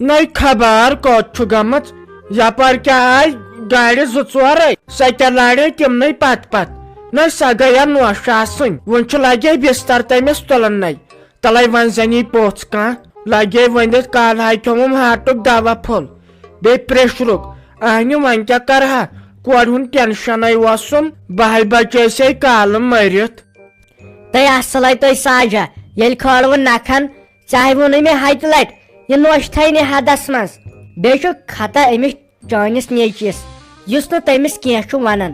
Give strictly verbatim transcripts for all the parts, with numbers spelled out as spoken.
نَے خبر کوٚت چھُ گٔمٕژ۔ یپٲرۍ کیٛاہ آے گاڑِ زٕ ژورے، سۄ تہِ لارے تِمنٕے پتہٕ پتہٕ۔ نَے سۄ گٔیہ نوٚش آسٕنۍ۔ وۄنۍ چھُ لگے بستر تٔمِس تُلنَے۔ تلے وۄنۍ زنی پوٚژھ کانٛہہ۔ لگے ؤنِتھ کالہٕ ہاے کھیوٚمُم ہاٹُک دوا پھوٚل، بیٚیہِ پریشرُک۔ اہنہِ وۄنۍ کیٛاہ کرٕ ہا؟ کورِ ہُنٛد ٹینشنے اوسُم۔ بہے بچے سے کالہٕ مٔرِتھ۔ تہٕ اصلے تہٕ ساجہ، ییٚلہِ کھٲلوٕ نکھن، ژےٚ ووٚنُے مےٚ ہتہِ لٹہِ، یہِ نوٚش تھاے نہٕ حدس منٛز۔ بیٚیہِ چھُ خطا أمِس چٲنِس نیٚچوِس، یُس نہٕ تٔمِس کینٛہہ چھُ ونان۔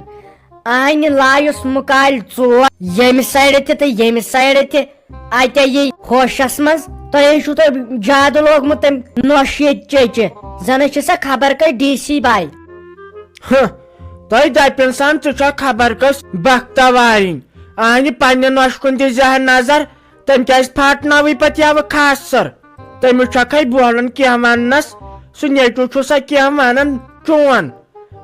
آنہِ لایُس مُکالۍ ژور، ییٚمہِ سایڈٕ تہِ تہٕ ییٚمہِ سایڈٕ تہِ۔ اتے یی ہوشس منٛز، تۄہے چھُو تۄہہِ زیادٕ لوگمُت تٔمۍ نۄشہِ ییٚتہِ چیٚچہِ۔ زنہٕ چھِ سۄ خبر کٔہۍ ڈی سی باے۔ ہہ، تۄہہِ دپہِ انسان، ژٕ چھکھ خبر کٔژ بختہ وارِنۍ۔ اہنہِ پننہِ نۄشہِ کُن دِزِ ہا نظر، تٔمۍ کیازِ پھاٹنٲوٕے پتہٕ یوٕ خاص سر؟ تٔمِس چھکھے بولُن کینٛہہ وننس، سُہ نیٚچو چھُ سا کینٛہہ ونان چون؟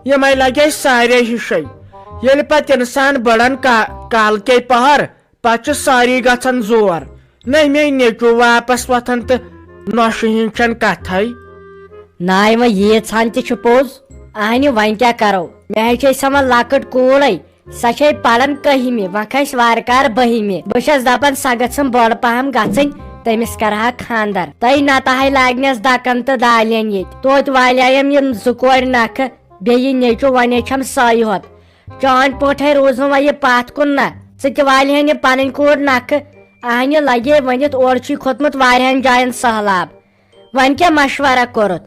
یِمے لگے سارے ہِشے۔ ییٚلہِ پتہٕ انسان بڑان کا-، کالکے پہر، پتہٕ چھِ سٲری گژھان زور۔ نہ مے نیٚچو واپس وۄتھان تہٕ نۄشہِ ہِنٛز چھَنہٕ کتھے۔ ناے وۄنۍ ییٖژ ہن تہِ چھُ پوٚز۔ اہنہِ وۄنۍ کیٛاہ کرو؟ مےٚ ہے چھے سۄ وۄنۍ لۄکٕٹ کوٗرے، سۄ چھے پران کٔہمہِ، وۄنۍ کھسہِ وارٕ کارٕ بٔہمہِ۔ بہٕ چھَس دپان سۄ گٔژھٕم بٔڑ پہم گژھٕنۍ، تٔمِس کرٕ ہا خاندر۔ تٔے نتہٕ ہاے لاگنس دکن تہٕ دالین ییٚتہِ۔ توتہِ والییم یِم زٕ کورِ نکھٕ، بیٚیہِ یہِ نیٚچو وۄنۍ چھم سۄے ہوت۔ چٲنۍ پٲٹھۍ روٗز نہٕ وۄنۍ یہِ پتھ کُن نہ۔ ژٕ تہِ والہِ ہن یہِ پنٕنۍ کوٗر نکھٕ۔ اہنہِ لگے ؤنِتھ اورٕ چھُے کھوٚتمُت واریاہن جاین سہلاب۔ وۄنۍ کیٛاہ مشورہ کوٚرُتھ؟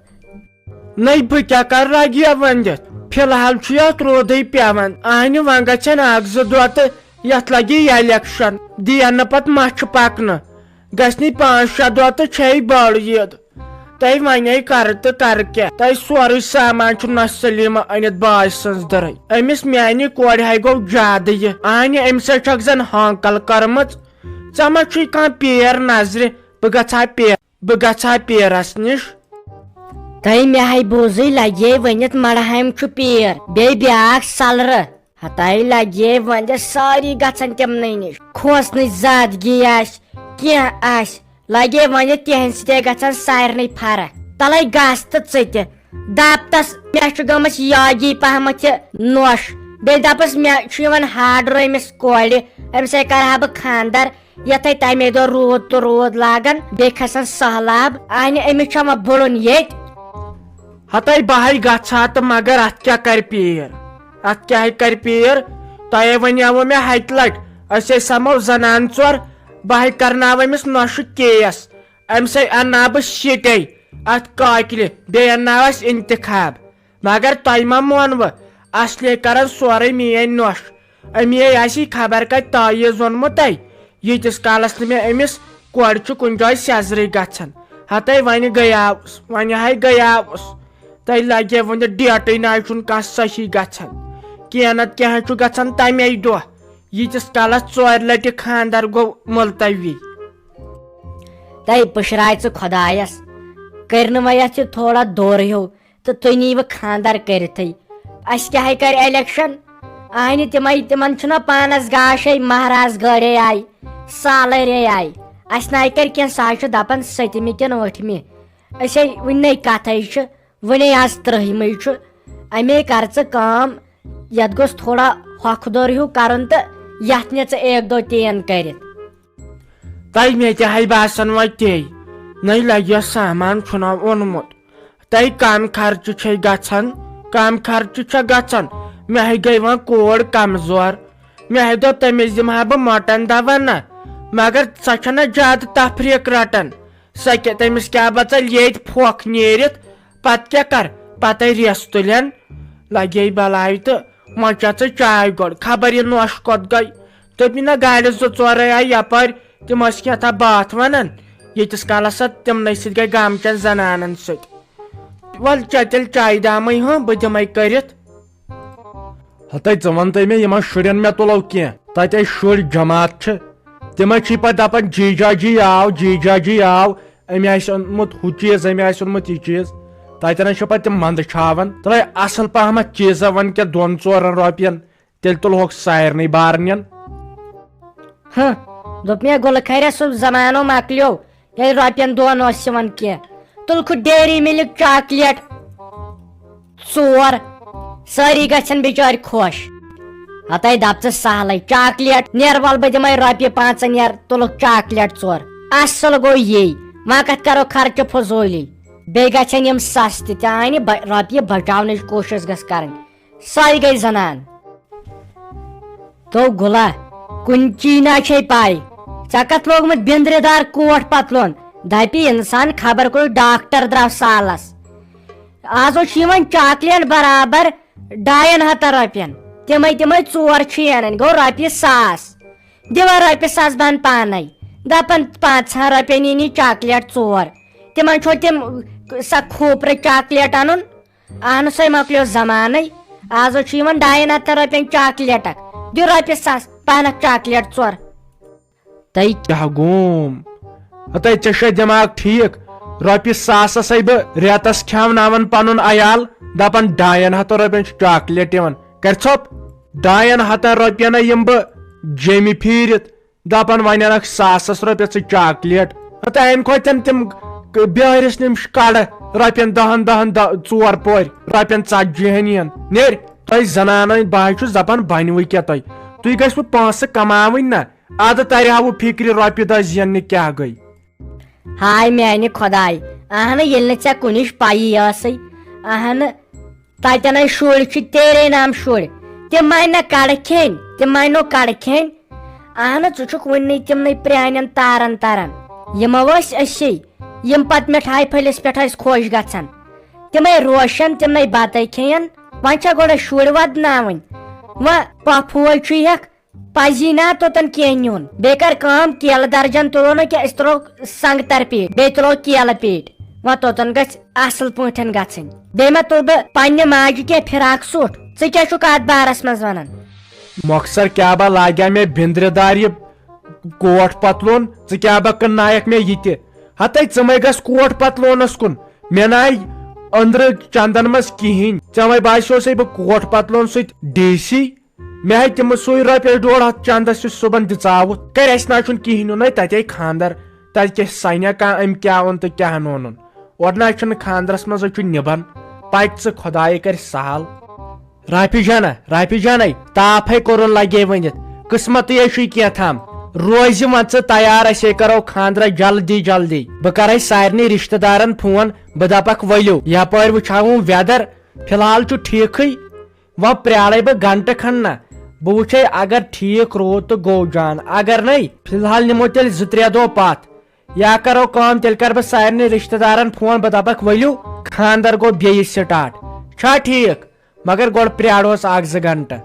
نٔے بہٕ کیٛاہ کرٕ رگیا ؤنِتھ؟ فی الحال چھُ یتھ روٗدٕے پٮ۪وان۔ اہنہِ وۄنۍ گژھن اکھ زٕ دۄہ تہٕ یتھ لگہِ یہِ الیکشن۔ دِیَن نہٕ پتہٕ مچھِ پکنہٕ۔ گژھِ نہٕ پانٛژھ شےٚ دۄہ تہٕ چھے بٔڑ عید۔ تۄہہِ ونے کرٕ تہٕ کرٕ کیٛاہ؟ تۄہہِ سورُے سامان چھُ نۄشہِ سلیمہ أنِتھ باے سٕنٛز دٔرٕے۔ أمِس میانہِ کورِ ہاے گوٚو زیادٕ یہِ۔ اہنہِ أمۍ سۭتۍ چھکھ زن ہانکل کٔرمٕژ۔ ژےٚ ما چھُے کانٛہہ پیر نظرِ؟ بہٕ گژھٕ ہا پیر۔ بہٕ گژھٕ ہا پیرس نِش۔ تٔمۍ مےٚ ہاے بوٗزٕے لگے ؤنِتھ مڑہامہِ چھُ پیر، بیٚیہِ بیٛاکھ سلرٕ۔ ہتاے لگے ؤنِتھ سٲری گژھن تِمنٕے نِش۔ کھوژنٕچ زادگی آسہِ، کینٛہہ آسہِ، لگے ؤنِتھ تِہنٛدِ سۭتۍ گژھن سارنٕے فرق۔ تلے گژھ تہٕ ژٕ تہِ۔ دپ تس، مےٚ چھُ گٔمٕژ یٲگی پہمتھ یہِ نۄش۔ بیٚیہِ دپس، مےٚ چھُ یِوان ہاڈر أمِس کورِ، أمِس سۭتۍ کرٕ ہا بہٕ خاندر۔ یتھے تمے دۄہ روٗد تہٕ روٗد لاگان، بیٚیہِ کھسان سہلاب۔ اہنہِ أمِس چھا وۄنۍ بُڑُن ییٚتہِ؟ ہتے بہے گژھٕ ہا تہٕ مگر اتھ کیٛاہ کرِ پیٖر؟ اتھ کیٛاہ کرِ پیٖر؟ تۄہے ونیاوٕ مےٚ ہتہِ لٹہِ، أسۍ ہے سمو زنان ژور، بہے کرناوٕ أمِس نۄشہِ کیس۔ أمۍ سٕے انناو بہٕ سیٹے اتھ کاکلہِ، بیٚیہِ انناو اسہِ انتخاب۔ مگر تۄہہِ ما مونوٕ، اصلی کرن سورُے میٲنۍ نۄش۔ أمی آسی خبر کتہِ تعویذ اوٚنمُت تۄہہِ۔ ییٖتِس کالس نہٕ مےٚ أمِس کورِ چھُ کُنہِ جایہِ سیزرٕے گژھان۔ ہتے وۄنۍ گٔیاوُس، وۄنۍ ہاے گٔیاوُس۔ تۄہہِ لگہِ وۄنۍ ڈیٹٕے نہ چھُنہٕ کانٛہہ صحیح گژھان۔ کینٛہہ نتہٕ کینٛہہ چھُ گژھان تمے دۄہ۔ ییٖتِس کالس ژورِ لٹہِ خاندر گوٚو ملتوی۔ تۄہہِ پُشراے ژٕ خۄدایس، کٔرۍ نہٕ وۄنۍ یتھ یہِ تھوڑا دورٕ ہیوٗ تہٕ تُہۍ نِیوٕ خاندر کٔرِتھٕے۔ اسہِ کیٛاہ ہے کرِ الیکشن؟ اہنہِ تِمے، تِمن چھُنہ پانس گاشے، مہراز گٲڑے آیہِ، سالرے آیہِ۔ اسہِ نہ کرِ کینٛہہ، سُہ حظ چھُ دپان ستمہِ کِنہٕ ٲٹھمہِ۔ أسے وُنہِ نٔے کتھے چھِ، وُنے آز ترٛہمے چھُ۔ امے کر ژٕ کٲم، یتھ گوٚژھ تھوڑا ہۄکھٕ دور ہیوٗ کرُن تہٕ یتھ نہِ ژٕ ایک دو تین کٔرِتھ۔ تۄہہِ مےٚ تہِ ہاے باسان وۄنۍ تے، نٔے لگہِ سامان چھُنہ اوٚنمُت۔ تۄہہِ کم خرچہٕ چھے گژھان، کم خرچہٕ چھےٚ گژھان۔ مےٚ ہے گٔے وۄنۍ کوڑ کمزور۔ مےٚ ہے دوٚپ تٔمِس دِمہٕ ہا بہٕ مۄٹن دوا نہ، مگر سۄ چھےٚ نہ زیادٕ تفریٖق رٹان۔ سۄ کیٛاہ، تٔمِس کیٛاہ بژل ییٚتہِ پھۄکھ نیٖرِتھ، پتہٕ کیٛاہ کر، پتے ریس تُلن۔ لگے بلاے تہٕ وۄنۍ چےٚ ژٕ چاے گۄڈٕ، خبر یہِ نۄش کوٚت گٔے۔ دوٚپمَے نہ گاڑِ زٕ ژورے آیہِ یپٲرۍ، تِم ٲسۍ کینٛژھا باتھ ونان، ییٖتِس کالس سۄ تِمنٕے سۭتۍ گٔے گامہٕ چٮ۪ن زنانن سۭتۍ۔ ول چےٚ تیٚلہِ چایہِ دامٕے ہُم، بہٕ دِمے کٔرِتھ۔ ہتے ژٕ وَن تہٕ مےٚ، یِمن شُرٮ۪ن مےٚ تُلو کینٛہہ، تَتہِ ٲسۍ شُرۍ جماعت چھِ، تِمے چھِ پَتہٕ دَپان، "جی جا جی آو، جی جا جی آو، أمۍ آسہِ اوٚنمُت ہُہ چیٖز، أمۍ آسہِ اوٚنمُت یہِ چیٖز۔" تَتٮ۪ن چھِ پَتہٕ تِم منٛدٕ چھاوان۔ ترٛٲے اَصٕل پَہمَتھ چیٖزا وۄنۍ کیٛاہ دۄن ژورَن رۄپیَن، تیٚلہِ تُلہوکھ سارنٕے بارنٮ۪ن۔ ہہ، دوٚپ مےٚ، گُلہٕ خیرے سُہ زمانو مۄکلیو، ییٚلہِ رۄپین دۄن اوس یِوان کینٛہہ۔ تُلکھٕ ڈیری مِلک چاکلیٹ ژور، سٲری گژھن بِچٲرۍ خۄش۔ ہتے دپ ژٕ سہلٕے، چاکلیٹ نیر، ول بہٕ دِمے رۄپیہِ پانٛژھ نیر، تُلکھ چاکلیٹ ژور۔ اصل گوٚو یی، وۄنۍ کتھ کرو خرچہٕ فضوٗلی؟ بیٚیہِ گژھن یِم سستہٕ تہِ، آنہِ ب-، رۄپیہِ بچاونٕچ کوٗشش گژھِ کرٕنۍ۔ سۄے گٔے زنان۔ تو گُلا، کُنچی نا چھے پاے۔ ژےٚ کتھ لوگمُت بِندرِ دار کوٹ پتلون؟ دپہِ انسان خبر کُس ڈاکٹر درٛاو سالس۔ آز اوس یِوان چاکلیٹ برابر ڈاین ہتن رۄپین۔ تِمے تِمے ژور چھِ انان، گوٚو رۄپیہِ ساس۔ دِوان رۄپیہِ ساس بہن پانے۔ دپان پانٛژہن رۄپین یی نہٕ چاکلیٹ ژور۔ تِمن چھو تِم سۄ کھوپرٕ چاکلیٹ انُن۔ اہن سا، مۄکلیو زمانَے۔ آز حظ چھُ یِوان ڈاین ہَتَن رۄپیَن چاکلیٹ اکھ۔ دِ رۄپیہِ ساس، پہنَکھ چاکلیٹ ژور۔ تَے کیٛاہ گوم؟ ہَتَے ژےٚ چھےٚ دٮ۪ماغ ٹھیٖک؟ رۄپیہِ ساسَس ہے بہٕ رٮ۪تَس کھٮ۪وناوان پَنُن عیال، دَپان ڈاین ہَتَن رۄپیَن چھُ چاکلیٹ یِوان۔ کَرِ ژھۄپ؟ ڈاین ہَتَن رۄپیَن ہے یِمہٕ بہٕ جیٚمہِ پھیٖرِتھ۔ دپان وۄنۍ انکھ ساسس رۄپیس ژٕ چاکلیٹ۔ تہٕ امہِ کھۄتہٕ تِم ک-، بیٲرِس نِم کڑٕ رۄپین دہن دہن دہ-، ژور پورۍ رۄپین ژتجی ہن یِن۔ نیرِ، تۄہہِ زنانن بہٕ حظ چھُس دپان بنوٕ کیٛاہ تۄہہِ؟ تُہۍ گژھِوٕ پونٛسہٕ کماوٕنۍ نا، ادٕ ترِ ہا وۄنۍ فکرِ رۄپیہِ دہ زیننہِ کیٛاہ گٔے۔ ہاے میانہِ خۄداے، اہنہٕ ییٚلہِ نہٕ ژےٚ کُنِچ پَیی ٲسٕے، اہنہٕ تتٮ۪ن ٲسۍ شُرۍ چھِ تیرے نام شُرۍ، تِم مانہِ نہ کڑٕ کھیٚنۍ، تِم مانہِ نہٕ کڑٕ کھیٚنۍ۔ اہنہٕ، ژٕ چھُکھ وُنہِ تِمنٕے پرٛانٮ۪ن تارن تران۔ یِمو ٲسۍ أسی، یِم پتہٕ مِٹھایہِ پھٔلِس پٮ۪ٹھ ٲسۍ خۄش گژھان۔ تِمے روشن، تِمنٕے بتَے کھیٚین۔ وۄنۍ چھا گۄڈٕ شُرۍ ودناوٕنۍ؟ وۄنۍ پۄپھوے چھُے ہٮ۪کھ، پزی نا توٚتن کینٛہہ نیُن۔ بیٚیہِ کر کٲم، کیلہٕ درجن تُلو نہٕ کینٛہہ، أسۍ تُلو سنگتر پیٖٹ، بیٚیہِ تُلو کیلہٕ پیٖٹ۔ وۄنۍ توٚتن گژھِ اصل پٲٹھۍ گژھٕنۍ۔ بیٚیہِ ما تُلہٕ بہٕ پننہِ ماجہِ کینٛہہ فراک سوٗٹ؟ ژٕ کیٛاہ چھُکھ اتھ بارس منٛز ونان؟ مۄخصر کیٛاہ با لاگیا مےٚ بِندرِ دار یہِ کوٹ پتلون؟ ژٕ کیٛاہ با کٕننایکھ مےٚ یہِ تہِ؟ ہتے ژٕ مَے گژھ کوٹ پتلونس کُن، مےٚ ناے أنٛدرٕ چندن منٛز کِہیٖنۍ۔ ژےٚ وۄنۍ باسیو سَے بہٕ کوٹ پتلون سۭتۍ ڈی سی؟ مےٚ ہے تِمہٕ سُے رۄپیَس ڈۄڑ ہَتھ چندس یُس صُبحن دِژاوُتھ۔ کرِ اَسہِ نہ چھُنہٕ کِہیٖنۍ نیُن ہے، تَتہِ ہے خانٛدر، تَتہِ کیٛاہ سَنیا کانٛہہ أمۍ کیٛاہ اوٚن تہٕ کیٛاہ نہٕ اوٚنُن۔ اورٕ نہ چھُنہٕ خانٛدرس منٛز ہے چھُ نِبن۔ پَکہِ ژٕ، خۄدایے کرِ سہل۔ رافی جانا، رافی جانے، تاپھ ہے کوٚرُن لگے ؤنِتھ۔ قٕسمتٕے ہے چھُے کینٛہہ تام۔ روزِ وۄنۍ ژٕ تیار، أسے کرو خانٛدرس جلدی جلدی۔ بہٕ کرے سارنٕے رشتہٕ دارن فون، بہٕ دپکھ ؤلِو یپٲرۍ وٕچھاوُن weather۔ فی الحال چھُ ٹھیٖکھٕے۔ وۄنۍ پرٛارے بہٕ گنٹہٕ کھنٛڈ نا، بہٕ وٕچھے اگر ٹھیٖک روٗد تہٕ گوٚو جان، اگر نے، فی الحال نِمو تیٚلہِ زٕ ترٛےٚ دۄہ پتھ۔ یا کرو کٲم، تیٚلہِ کرٕ بہٕ سارنٕے رشتہٕ دارن فون، بہٕ دپکھ ؤلِو خانٛدر گوٚو بیٚیہِ start۔ چھا ٹھیٖک؟ مگر گۄڈٕ پرٛارہوس اکھ زٕ گنٹہٕ۔